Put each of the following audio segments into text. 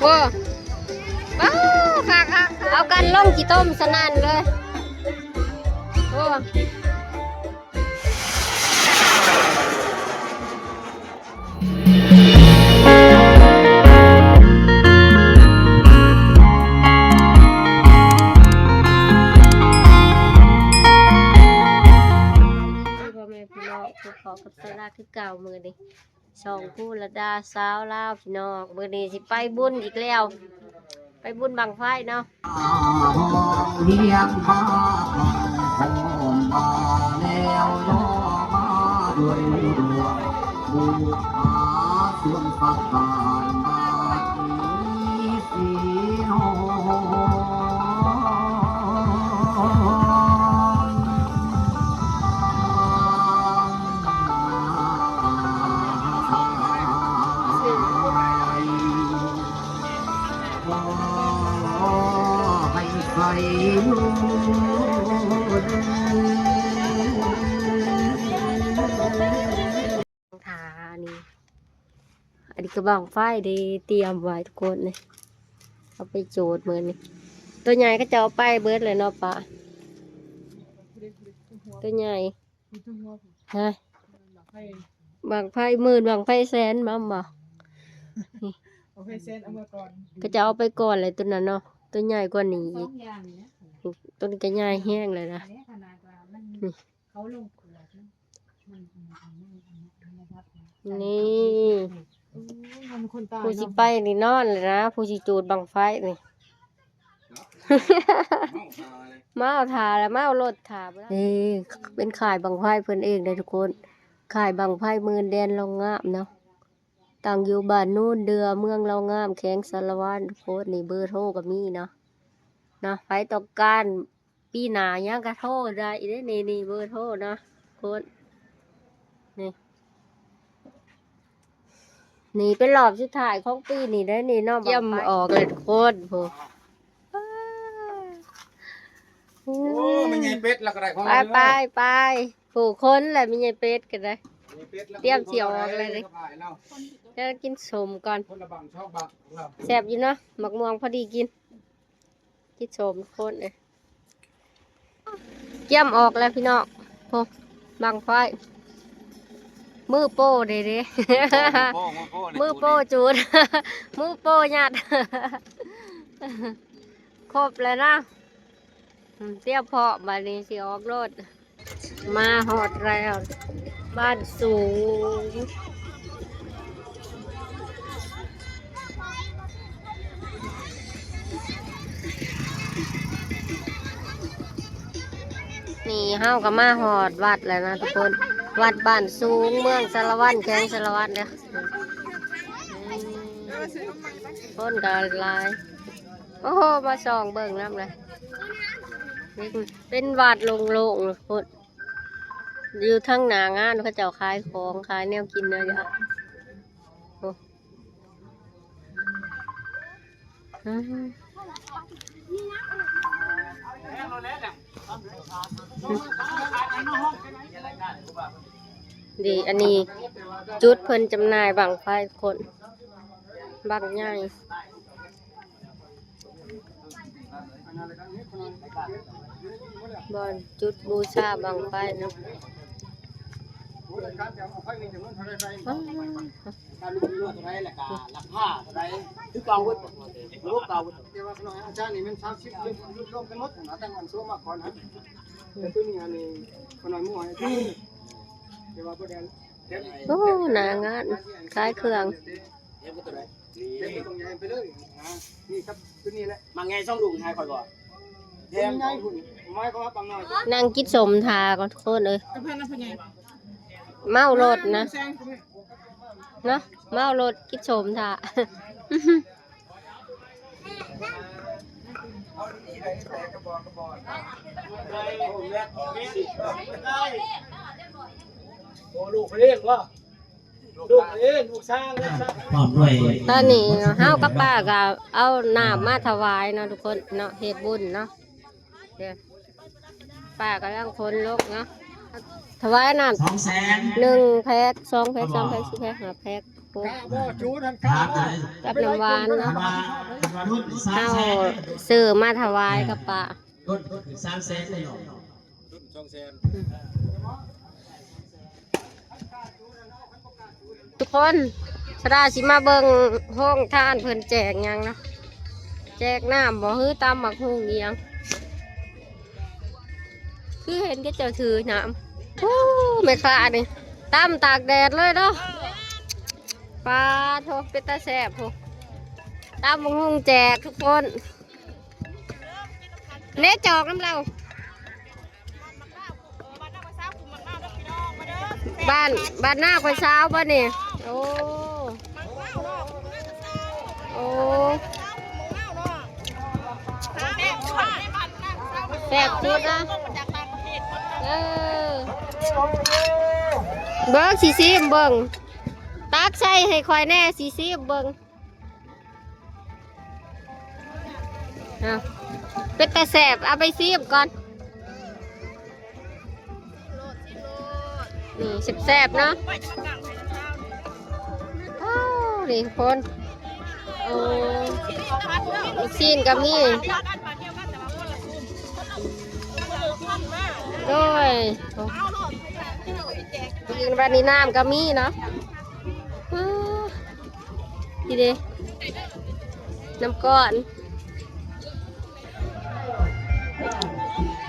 ໂອ້ ວ້າວ ຄັກໆ ເອົາກັນລົງຂີ້ຕົມສະນັ້ນເລີຍ ໂອ້. ພໍ່ແມ່ພີ່ນ້ອງ ພົບພໍ້ກັບສາລາຄືເກົ່າ ມື້ນີ້ສອງຜູ້ລະດາຊາວລາວ ພີ່ນ້ອງ ມື້ນີ້ຊິໄປບຸນອີກແລ້ວ ໄປບຸນບັ້ງໄຟເນາະ. ຮຽນມາ ຮອມມາແລ້ວ ລໍມາດ້ວຍດວງ ບຸບພາສວນສັກການ ບາດນີ້ສິນອນ ຂໍໃຫ້ໃສຢູ່ເດີ ຖ້າອັນນີ້ ອັນນີ້ກະບັ້ງໄຟເດ້ ຕຽມໄວ້ທຸກຄົນນີ້ ເອົາໄປຈູດມື້ນີ້ ໂຕໃຫຍ່ເຂົາເຈົ້າເອົາໄປເບິດແລ້ວເນາະ ປ້າ ໂຕໃຫຍ່ ຮະ ບັ້ງໄຟໝື່ນ ບັ້ງໄຟແສນ ມາ ມາ ບັ້ງໄຟແສນເອົາມາກ່ອນ ເຂົາເຈົ້າເອົາໄປກ່ອນແລ້ວ ໂຕນັ້ນເນາະ ໂຕໃຫຍ່ກວ່ານີ້ອີກ ໂຕນີ້ກະໃຫຍ່ແຮງແລ້ວນະ ນີ້ ນີ້ ຜູ້ຊິໄປນີ້ນອນແລ້ວນະ ຜູ້ຊິຈູດບັ້ງໄຟນີ້ ເມົາຖ້າແລ້ວ ເມົາລົດຖ້າບໍ່ໄດ້ ເອີ ເປັນຄ້າຍບັ້ງໄຟເພິ່ນເອງເດ້ທຸກຄົນ ຄ້າຍບັ້ງໄຟໝື່ນແດນລາວງາມເນາະ ຕັ້ງຢູ່ບ້ານໂນນເດື່ອ ເມືອງລາວງາມ ແຂວງສາລະວັນ ທຸກຄົນ ນີ້ເບີໂທກະມີເນາະ ເນາະ ໃຜຕ້ອງການ ປີໜ້າຫຍັງກະໂທໄດ້ເດ້ ນີ້ ນີ້ເບີໂທເນາະ ໂຄດ ນີ້ ນີ້ເປັນຮອບສຸດທ້າຍຂອງປີນີ້ເດ້ນີ້ເນາະ ກຽມອອກແລ້ວໂຄດ ໂອ້ ໂອ້ ແມ່ໃຫຍ່ເປັດລະກະໄດ້ ໄປ ໄປ ໄປ ຜູ້ຄົນແຫຼະ ແມ່ໃຫຍ່ເປັດກະໄດ້ ຕຽມຊິອອກແລ້ວເດ້ ແລ້ວກິນສົ້ມກ່ອນ ແຊບຢູ່ເນາະ ໝາກມ່ວງພໍດີກິນ. ກິນສົ້ມທຸກຄົນເອີຍ ກຽມອອກແລ້ວພີ່ນ້ອງ ໂອ້ ບັ້ງໄຟ ມືໂປ້ເດ້ເດ້ ມືໂປ້ ມືໂປ້ຈູດ ມືໂປ້ຍັດ ຄົບແລ້ວນະ ອືມ ຕຽມພ້ອມ ບາດນີ້ຊິອອກລົດ. ມາຮອດແລ້ວ ບ້ານສູງ ນີ້ເຮົາກະມາຮອດວັດແລ້ວນະທຸກຄົນ ວັດບ້ານສູງ ເມືອງສາລະວັນ ແຂວງສາລະວັນເດີ ຄົນກະຫຼາຍ ໂອ້ໂຫ ມາສ່ອງເບິ່ງນຳເລີຍ ເປັນວັດໂລ່ງໆ ພຸ້ນ ຢູ່ທາງໜ້າງານເຂົາເຈົ້າຂາຍຂອງ ຂາຍແນວກິນແນວຢາກ ໂອ້ ອືມ ນີ້ ອັນນີ້ຈຸດເພິ່ນຈຳໜ່າຍບັ້ງໄຟ ຄົນ ບັ້ງໃຫຍ່ ບ່ອນຈຸດບູຊາບັ້ງໄຟເນາະ ການລົງທຶນເທົ່າໃດ ແລ້ວກະລາຄາເທົ່າໃດ ຄືເກົ່າເບິດບໍ່? ໂລກເກົ່າເບິດ ແຕ່ວ່າຂະນ້ອຍອາຈານນີ້ແມ່ນສາມສິບ ລວມກັນໝົດນະ ຕັ້ງອັນໂຊມາກ່ອນຫັ້ນ ແຕ່ຕົວນີ້ອັນນີ້ຂະນ້ອຍໝູ່ໃຫ້ ແຕ່ວ່າບໍ່ໄດ້ ໂອ້ ໜ້າງານຂາຍເຄື່ອງ ເຮັດບໍ່ຕົວໃດ ເຮັດບໍ່ຕົວໃຫຍ່ໄປເລີຍ ນີ້ຄັບ ຕົວນີ້ແຫຼະ ໝາກໃຫຍ່ຊ່ອງດຸງໃຫ້ຂ້ອຍບໍ່? ແຖມໃຫຍ່ພຸ້ນ ໝາຍຄວາມວ່າປັງນ້ອຍ ນັ່ງກິນສົ້ມຖ້າກ່ອນທຸກຄົນເອີຍ ເມົາລົດນະ ເນາະ ເມົາລົດກິນສົ້ມຖ້າ ໂອ້ ລູກເພິ່ນເອງບໍ່? ລູກເພິ່ນເອງ ລູກຊາຍ ລູກຊາຍ ພ້ອມດ້ວຍ ຕອນນີ້ເຮົາກັບປ້າກະເອົານ້ຳມາຖວາຍເນາະທຸກຄົນເນາະ ເຮັດບຸນເນາະ ເດີ ປ້າກຳລັງຂົນລົງເນາະ ຖວາຍນ້ຳ ສອງແສນ ໜຶ່ງແພັກ ສອງແພັກ ສາມແພັກ ສີ່ແພັກ ຫ້າແພັກ ປູກ ກັບນ້ຳຫວານເນາະ ເຮົາຊື້ມາຖວາຍກັບປ້າ ທຸກຄົນ ສະດາຊິມາເບິ່ງໂຮງທານເພິ່ນແຈກຫຍັງເນາະ ແຈກນ້ຳບໍ່ ຫຼື ຕຳໝາກຫຸ່ງອີ່ຫຍັງ ຄືເຫັນເຂົາເຈົ້າຖືນ້ຳ ໂອ້ ແມ່ຄ້ານີ້ ຕຳຕາກແດດເລີຍເນາະ ປາໂທ້ ເປັນຕາແຊບໂທ້ ຕຳໝາກຫຸ່ງແຈກທຸກຄົນ ເນ ຈອກນຳລາວ ບ້ານ ບ້ານນາຂ້ອຍຊາວບໍ່ນີ້ ໂອ້ ໂອ້ ແຊບສຸດນະ ເອີ ເບິ່ງ ຊິຊີມເບິ່ງ ຕັກໃສ່ໃຫ້ຂ້ອຍແດ່ ຊິຊີມເບິ່ງ. ເອົາ ເປັນຕາແຊບ ເອົາໄປຊີມກ່ອນ ນີ້ແຊບໆເນາະ ໂອ້ ນີ້ຄົນ ໂອ້ ລູກຊີ້ນກໍມີ ໂດຍ ໂອ້ ກິນບັດນີ້ນ້ຳກໍມີເນາະ ອື ນີ້ເດ້ ນ້ຳກ້ອນ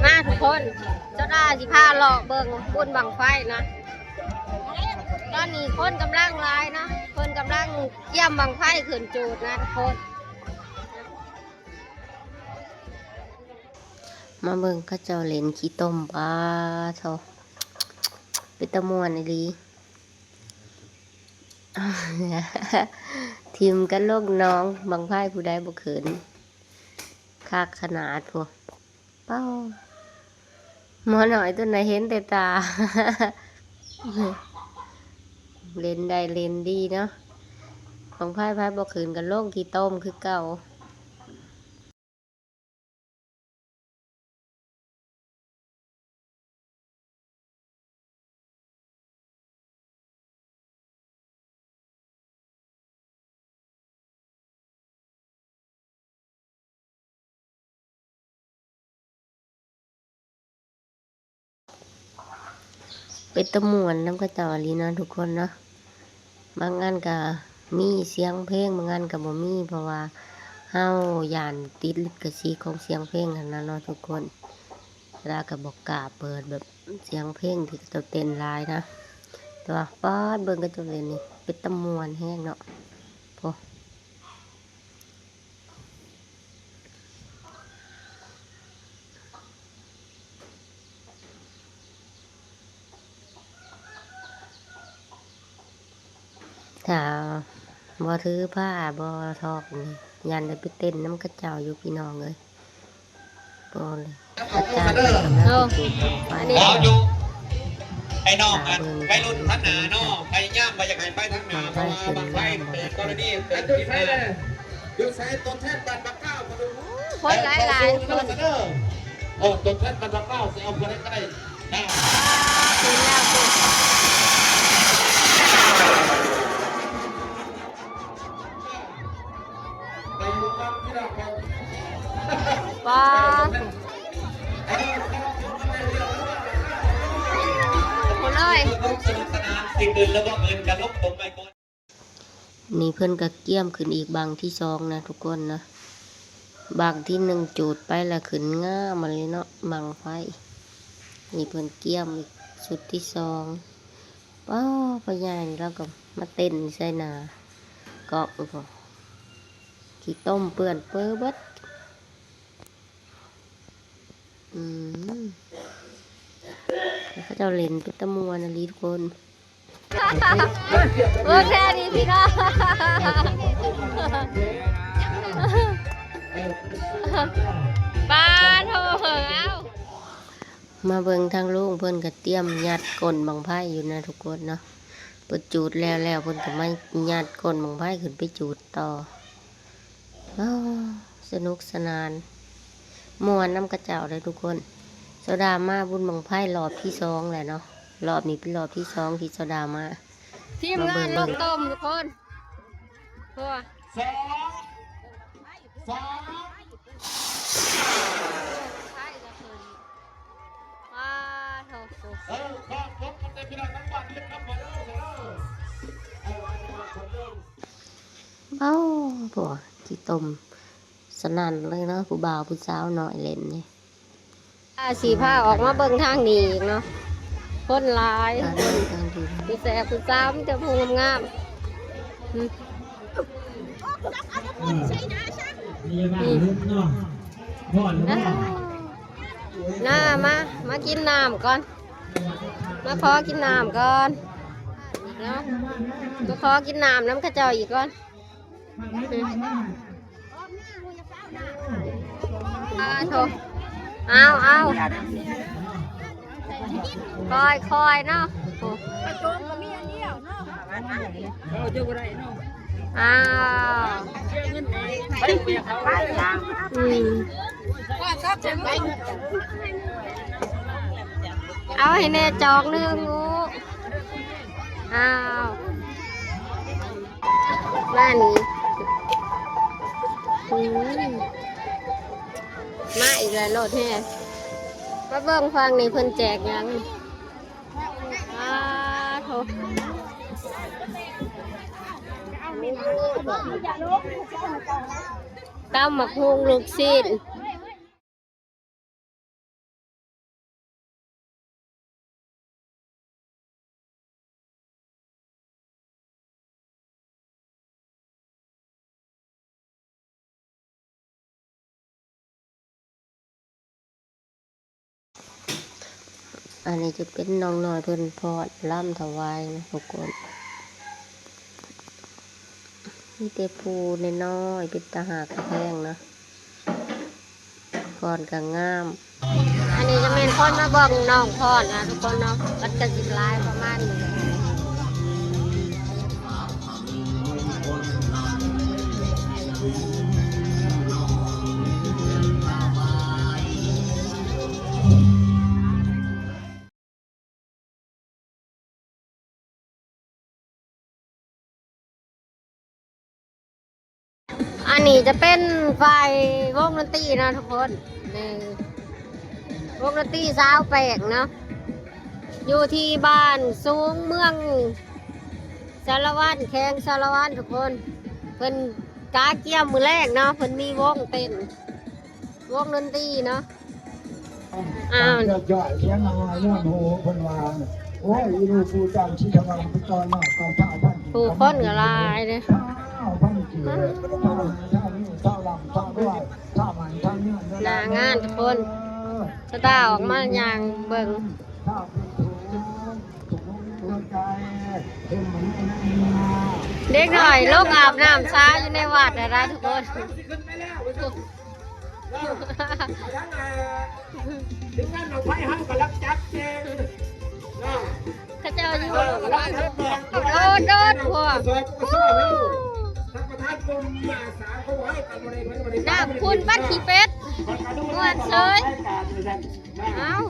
ມາທຸກຄົນ ສາວດາຊິພາເລາະເບິ່ງບຸນບັ້ງໄຟນະ ຕອນນີ້ຄົນກຳລັງຫຼາຍເນາະ ເພິ່ນກຳລັງກຽມບັ້ງໄຟຂຶ້ນຈູດນະທຸກຄົນ ມາເບິ່ງເຂົາເຈົ້າຫຼິ້ນຂີ້ຕົມ ປາໂທ້ ເປັນຕາມ່ວນອີ່ຫຼີ. ຖິ້ມກັນລົງໜອງ ບັ້ງໄຟຜູ້ໃດບໍ່ຂຶ້ນ ຄັກຂະໜາດພຸ້ນ ເປົ້າ ໝໍນ້ອຍຕົວນັ້ນເຫັນແຕ່ຕາ ຫຼິ້ນໄດ້ຫຼິ້ນດີເນາະ ບັ້ງໄຟໃຜບໍ່ຂຶ້ນກໍລົງຂີ້ຕົມຄືເກົ່າ. ເປັນຕາມ່ວນນຳເຂົາເຈົ້າອີ່ຫຼີເນາະທຸກຄົນເນາະ ບາງອັນກະມີສຽງເພງ ບາງອັນກະບໍ່ມີ ເພາະວ່າເຮົາຢ້ານຕິດລິຂະສິດຂອງສຽງເພງຫັ້ນນະເນາະທຸກຄົນ ລາວກະບໍ່ກ້າເປີດແບບສຽງເພງທີ່ເຂົາເຈົ້າເຕັ້ນຫຼາຍນະ ແຕ່ວ່າປາດ ເບິ່ງເຂົາເຈົ້າເຫຼັ້ນນີ້ ເປັນຕາມ່ວນແຮງເນາະ ໂອ້. ຖ້າບໍ່ຖືຜ້າບໍ່ຖອກນີ້ ຢ້ານໄດ້ໄປເຕັ້ນນຳເຂົາເຈົ້າຢູ່ພີ່ນ້ອງເອີຍ ບໍ່ເລີຍ ອາຈານເພິ່ນກຳລັງຊິຈູດບັ້ງໄຟ ເອົາຢູ່ ໄອ້ນ້ອງອັນໄວລຸ້ນທາງໜ້າເນາະ ພະຍາຍາມວ່າຢາກໃຫ້ໄປທາງໜ້າ ເພາະວ່າບັ້ງໄຟເປັນກໍລະນີເປັນທີ່ມາ ຢູ່ໃສ ຕົວແທນບ້ານບັກກ້າວ ຄົນຫຼາຍໆ ເອີ ຕົວແທນບ້ານບັກກ້າວ ຊິເອົາຜູ້ໃດກໍໄດ້ ປາດ ພຸ້ນເລີຍ ນີ້ເພິ່ນກະກຽມຂຶ້ນອີກບັ້ງທີສອງນະທຸກຄົນນະ ບັ້ງທີໜຶ່ງຈູດໄປລະຂຶ້ນງາມມາເລີຍເນາະ ບັ້ງໄຟ ນີ້ເພິ່ນກຽມອີກຊຸດທີສອງ ປ້າ ພໍ່ໃຫຍ່ລາວກໍມາເຕັ້ນໃສ່ໜ້າກ້ອງພຸ້ນ ຂີ້ຕົມເປື້ອນເປິເບິດ ອືມ ເຂົາເຈົ້າຫຼິ້ນເປັນຕາມ່ວນອີ່ຫຼີທຸກຄົນ ເບິ່ງແທ້ນີ້ພີ່ນ້ອງ ປາໂທ້ ເອົາ ມາເບິ່ງທາງລຸງເພິ່ນກະຕຽມຍັດກົ້ນບັ້ງໄຟຢູ່ນະທຸກຄົນເນາະ ເພິ່ນຈູດແລ້ວໆ ເພິ່ນກະມາຍັດກົ້ນບັ້ງໄຟຂຶ້ນໄປຈູດຕໍ່ ໂອ້ ສະໜຸກສະໜານ ມ່ວນນຳເຂົາເຈົ້າເດີທຸກຄົນ ສາວດາມາບຸນບັ້ງໄຟລອບທີສອງແລ້ວເນາະ ລອບນີ້ເປັນລອບທີສອງທີ່ສາວດາມາ ທີມງານລົງຕົ້ມທຸກຄົນ. ໂອ້ ສອງ ສາມ ໄທລະເພິ່ນ ວ້າໂທ້ ເອີ ຂອບຄຸນພີ່ນ້ອງທາງບ້ານເດີຄັບ ເອີ ເອີ ເອົາ ໂອ້ ຂີ້ຕົມສະໜັ່ນເລີຍເນາະ ຜູ້ບ່າວຜູ້ສາວນ້ອຍຫຼິ້ນນີ້. ອາ ຊິພາອອກມາເບິ່ງທາງນີ້ອີກເນາະ ຄົນຫຼາຍ ທາງນີ້ ທາງນີ້ ຜູ້ແສບຜູ້ສາວມີແຕ່ຜູ້ງາມໆ ອືມ ອືມ ນາ ມາ ມາກິນນ້ຳກ່ອນ ມາຂໍກິນນ້ຳກ່ອນເນາະ ມາຂໍກິນນ້ຳນຳເຂົາເຈົ້າອີກກ່ອນ. ອືມ ອາໂທ້ ເອົາ ເອົາ ຄ່ອຍໆເນາະ ໂອ້ ອ້າວ ອືມ ເອົາໃຫ້ແດ່ຈອກໜຶ່ງ ອູ້ ອ້າວ ມານີ້ ອືມ ມາອີກແລ້ວ ລົດແຫ່ ມາເບິ່ງຝັ່ງນີ້ເພິ່ນແຈກຫຍັງ ອາໂທ້ ຕຳໝາກຫຸ່ງ ລູກຊີ້ນ. ອັນນີ້ຈະເປັນນ້ອງນ້ອຍເພິ່ນຟ້ອນລຳຖວາຍນະທຸກຄົນ ມີແຕ່ຜູ້ນ້ອຍໆ ເປັນຕາຮັກຕາແພງເນາະ. ຟ້ອນກະງາມ ອັນນີ້ກະແມ່ນຄົນມາເບິ່ງນ້ອງຟ້ອນນະທຸກຄົນເນາະ ມັນກະຊິຫຼາຍປະມານນີ້ແຫຼະ. ອັນນີ້ຈະເປັນຝ່າຍວົງດົນຕີເນາະທຸກຄົນ ນີ້ ວົງດົນຕີຊາວແປງເນາະ ຢູ່ທີ່ບ້ານສູງ ເມືອງສາລະວັນ ແຂວງສາລະວັນທຸກຄົນ ເພິ່ນກະກຽມມື້ແລງເນາະ ເພິ່ນມີວົງເຕັ້ນ ວົງດົນຕີເນາະ ອ້າວ ເຈົ້າຈ້ອຍສຽງຮາຍນວນໂຫ ເພິ່ນວ່າ ໂອ້ຍ ອີລູກປູຈັນຊິທະວັງໄປກ່ອນເນາະ ກ່ອນຊາວພັນ ຜູ້ຄົນກະຫຼາຍເດ້ ຊາວພັນກີບ ຊາວ ຊາວນີ້ ຊາວລ່ຳ ຊາວລວຍ ຊາວໝັ້ນ ຊາວຍືນ ໜ້າງານທຸກຄົນ ສະຕາອອກມາຍ່າງເບິ່ງ ເດັກນ້ອຍລົງອາບນ້ຳຊາຢູ່ໃນວັດຫັ້ນນະທຸກຄົນ. ເຂົາເຈົ້າຢູ່ ໂດດໆ ພວກ ນ້ຳຂຸ່ນບັດຂີ້ເປັດ ມ່ວນເສີຍ ເອົ້າ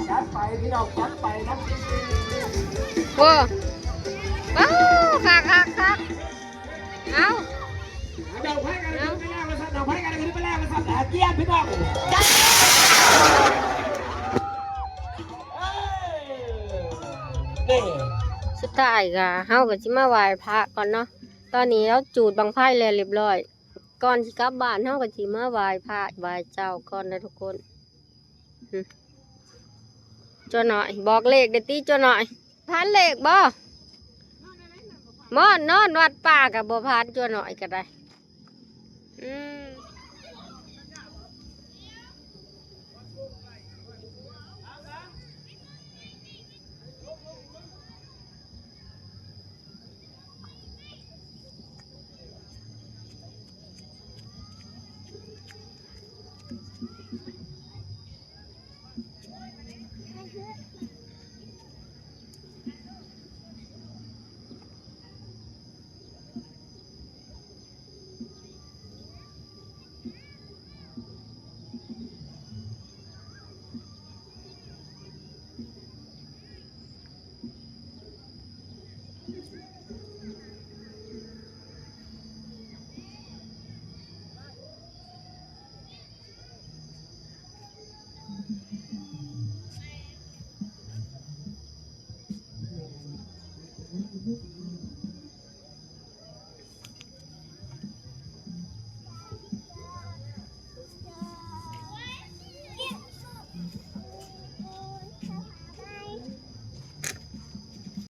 ຈັດໄປພີ່ນ້ອງ ຈັດໄປນະ ໂອ້ ວ້າວ ຄັກໆໆ ເອົ້າ ດອກໄຟກັນຂຶ້ນໄປແລ້ວວ່າຊັ້ນ ດອກໄຟກັນຂຶ້ນໄປແລ້ວວ່າຊັ້ນ ອາ ກຽມພີ່ນ້ອງ ຈັດ ເອີ ນີ້ ສຸດທ້າຍກະເຮົາກະຊິມາໄຫວ້ພະກ່ອນເນາະ ຕອນນີ້ເຮົາຈູດບັ້ງໄຟແລ້ວລຽບລ້ອຍ ກ່ອນຊິກັບບ້ານເຮົາກະຊິມາໄຫວ້ພະໄຫວ້ເຈົ້າກ່ອນເດີທຸກຄົນ. ຈົວນ້ອຍ ບອກເລກແດ່ຕິ ຈົວນ້ອຍ ພັນເລກບໍ່? ມອນນອນວັດປ່າກະບໍ່ພັນ ຈົວນ້ອຍກະໄດ້ ອືມ. ເ